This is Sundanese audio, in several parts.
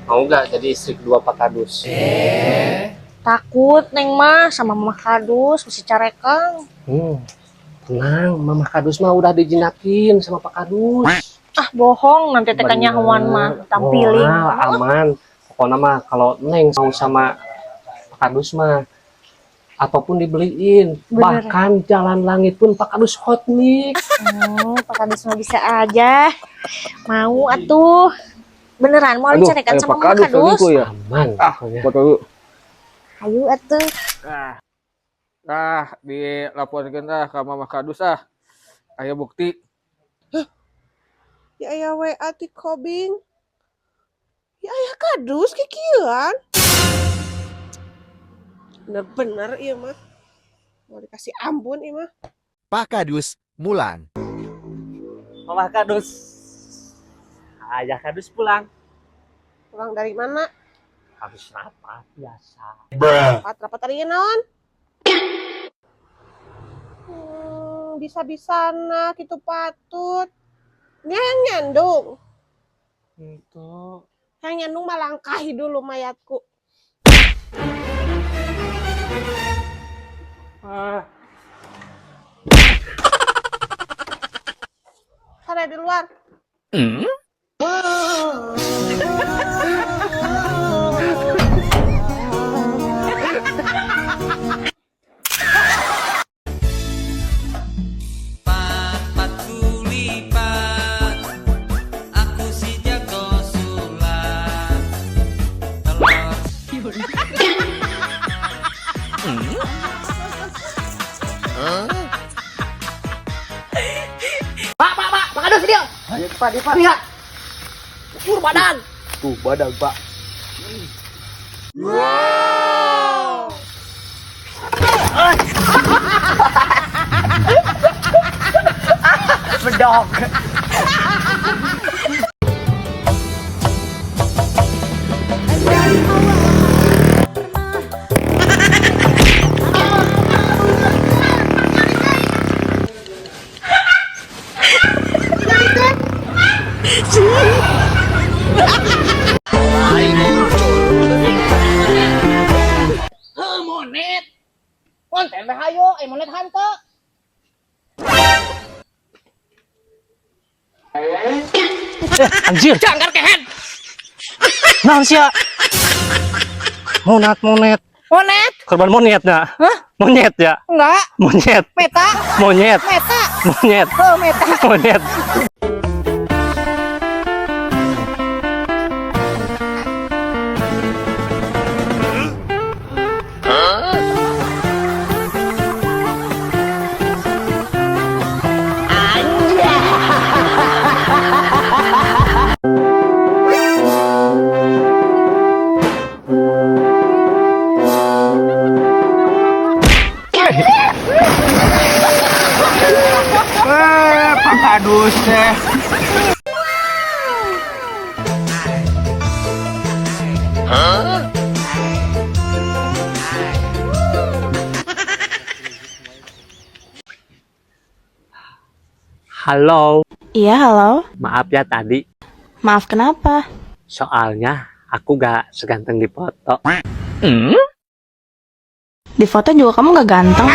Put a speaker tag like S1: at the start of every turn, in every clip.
S1: Mau gak jadi istri kedua Pak Kadus?
S2: Takut Neng mah sama Mama Kadus masih carekang.
S1: Tenang, Mama Kadus mah udah dijinakin sama Pak Kadus.
S2: Ah bohong, nanti teh kanyahoan mah tampiling.
S1: Wah, aman. Pokoknya mah kalau Neng mau sama Pak Kadus mah apapun dibeliin.
S2: Bener.
S1: Bahkan jalan langit pun Pak Kadus hot mix.
S2: Pak Kadus mah bisa aja. Mau atuh. Beneran mau
S3: Aduh,
S2: dicarekan
S3: ayo
S2: sama
S3: Pak
S2: Mama
S3: Kadus
S2: Kadus?
S3: selingkuh ya.
S1: Aman
S3: Ah,
S1: pokoknya.
S3: foto dulu.
S2: Ayo atuh.
S3: Ah, dilaporkan ah ke Mama Kadus ah. Ayo bukti.
S4: Ya aya WA ti Kobing. Ya aya Kadus kikieuan. Bener-bener ieu mah. Mau dikasih ampun ieu mah.
S5: Pak Kadus, Mulan.
S1: Mama Kadus. Ayah Kadus pulang.
S4: Pulang dari mana?
S1: Habis rapat biasa.
S4: Rapat-rapat tadi naon? Bisa-bisana gitu patut. Ini yang nyandung.
S1: Itu
S4: Yang nyandung mah langkahi dulu mayatku.
S1: ah.
S4: Sana di luar.
S6: Papat kulipat, aku si jago sulap. Telur.
S7: Pak, Pak, Pak, Pak Kadus dia.
S3: Ayo Pak, dia Pak.
S7: Lihat. Ukur badan.
S3: Tuh badan Pak.
S7: Bedok. Heuh, monet. Konten teh hayo, monet hante.
S1: Anjir.
S7: Jangkar kehen.
S1: Naon sia? Monet, monet.
S7: Monet?
S1: Korban monyet ya?
S7: Hah?
S1: Monyet ya?
S7: Enggak.
S1: Monyet.
S7: Meta.
S1: Monyet.
S7: Meta.
S1: Monyet.
S7: Oh, meta.
S1: Monyet.
S3: Pak Kadus teh.
S1: Halo,
S8: Iya, halo.
S1: maaf ya tadi.
S8: Maaf kenapa?
S1: Soalnya aku gak seganteng di foto.
S8: Di foto juga kamu gak ganteng.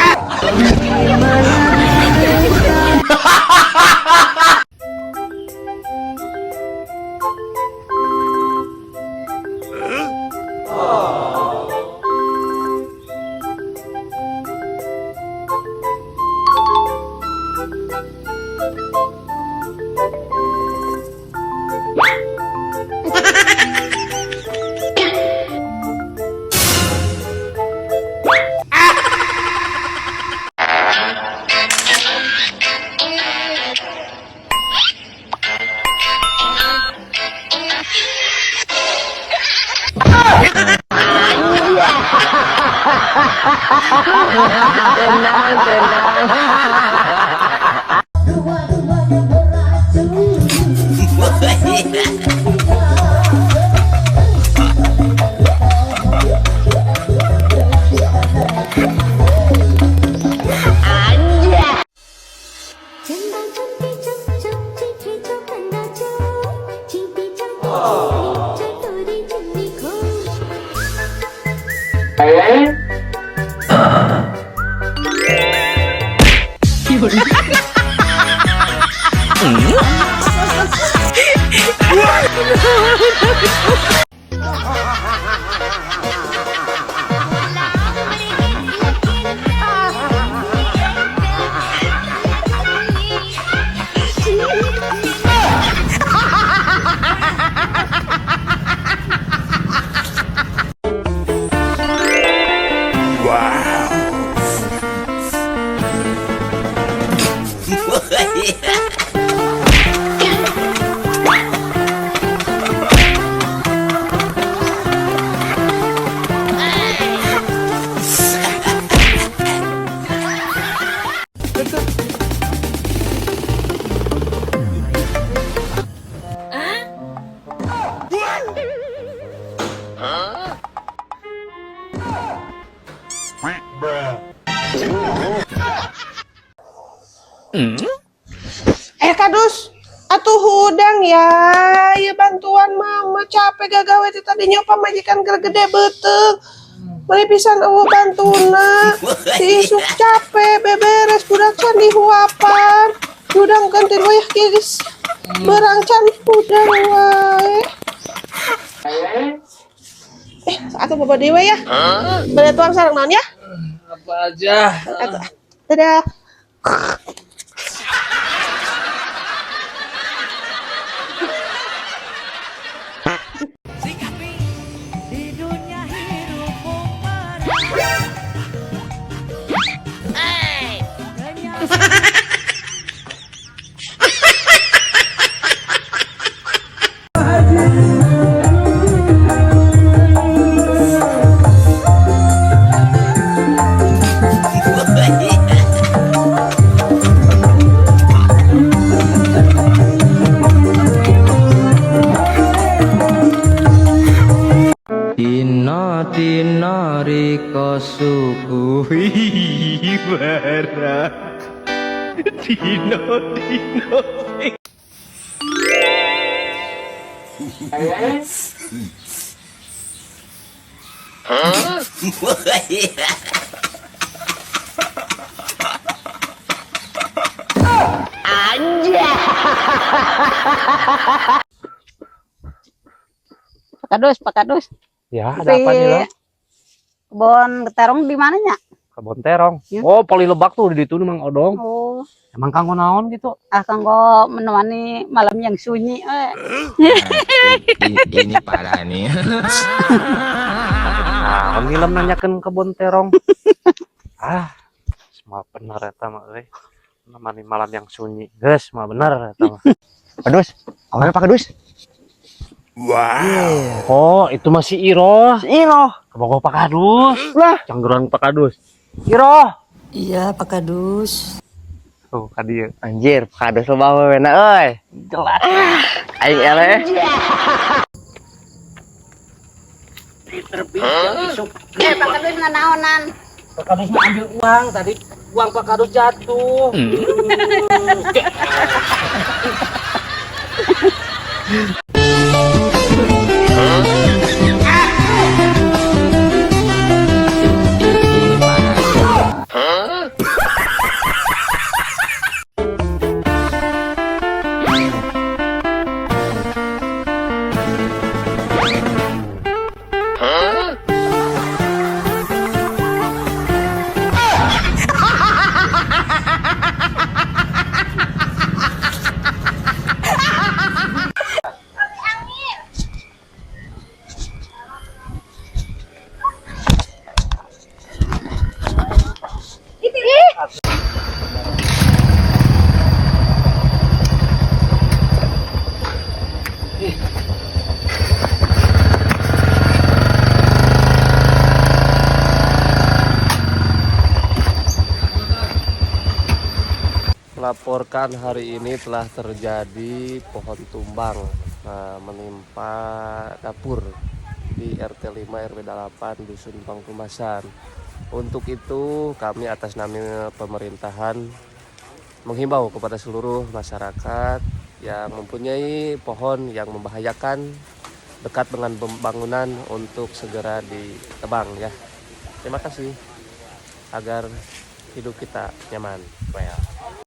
S4: Eh Kadus, atuh hudang ya, ya bantuan mama capek gagawe ti tadi nyopa majikan keur gede beuteung. Meuli pisan eueuh bantuna. Si isuk capek beberes budak can dihuapan. Hudangkeun ti wayah kieu geus beurang can hudang wae. Eh, atuh bobo deui we ya. Bade tuang sareng naon ya?
S3: Apa aja.
S4: Atuh, dadah.
S6: Dina dina rika suku bara dina dina.
S9: Pak Kadus, Pak Kadus.
S1: Ya, ada apa nih lo?
S9: Kebon terong di mananya?
S1: Kebon terong.
S9: Ya.
S1: Oh, poli lebak tuh di ditu Mang Odong.
S9: Oh,
S1: Emang kanggo naon gitu?
S9: ah kanggo menemani malam yang sunyi. Eh.
S6: Ini parah nih.
S1: Nah, film nanyakeun kebon terong. Ah, semua bener eta mah euy. Menemani malam yang sunyi. Geus, mah bener eta mah.
S7: Kadus, kemana Pak Kadus?
S1: Oh, itu masih Iroh.
S7: Iroh.
S1: Kebogo Pak Kadus.
S7: Lah.
S1: Canggeruan Pak Kadus. Iroh.
S10: Iya, Pak Kadus.
S1: Tuh, ka dieu.
S7: Anjir, Pak Kadus lo bawa wena euy.
S1: Jelas.
S7: Aing eleh.
S9: Eh, Pak Kadus nanaonan.
S1: Pak Kadus mau ambil uang tadi. Uang Pak Kadus jatuh.
S6: Ini parah.
S1: Melaporkan hari ini telah terjadi pohon tumbang menimpa dapur di RT 5 RW 8 Dusun Pangtumasan. Untuk itu kami atas nama pemerintahan menghimbau kepada seluruh masyarakat yang mempunyai pohon yang membahayakan dekat dengan bangunan untuk segera ditebang ya. Terima kasih agar hidup kita nyaman. Well.